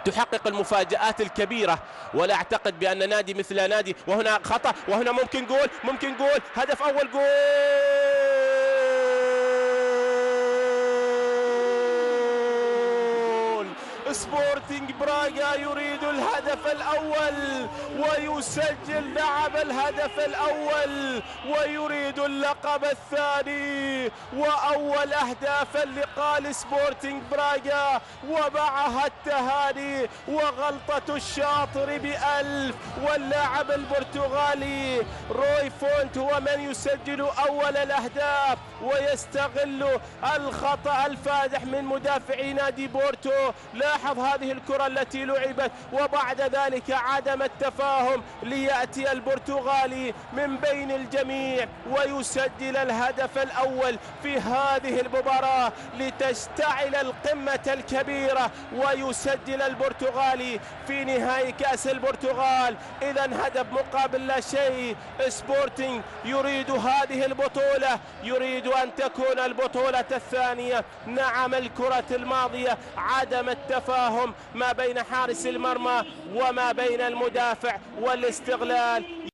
تحقق المفاجآت الكبيرة، ولا أعتقد بأن نادي مثل نادي، وهنا خطأ، وهنا ممكن جول، ممكن جول، هدف أول، جول سبورتينج براغا يريد الهدف الأول ويسجل، نعم الهدف الأول، ويريد اللقب الثاني، وأول أهداف اللقاء لسبورتينج براغا، ومعها التهاني وغلطة الشاطر بألف، واللاعب البرتغالي روي فونت هو من يسجل أول الأهداف ويستغل الخطأ الفادح من مدافعي نادي بورتو. لاحظ هذه الكرة التي لعبت، وبعد ذلك عدم التفاهم ليأتي البرتغالي من بين الجميع ويسجل الهدف الأول في هذه المباراة لتشتعل القمة الكبيرة، ويسجل البرتغالي في نهائي كأس البرتغال. إذا هدف مقابل لا شيء. سبورتينج يريد هذه البطولة، يريد أن تكون البطولة الثانية. نعم الكرة الماضية عدم التفاهم ما بين حارس المرمى وما بين المدافع، والاستغلال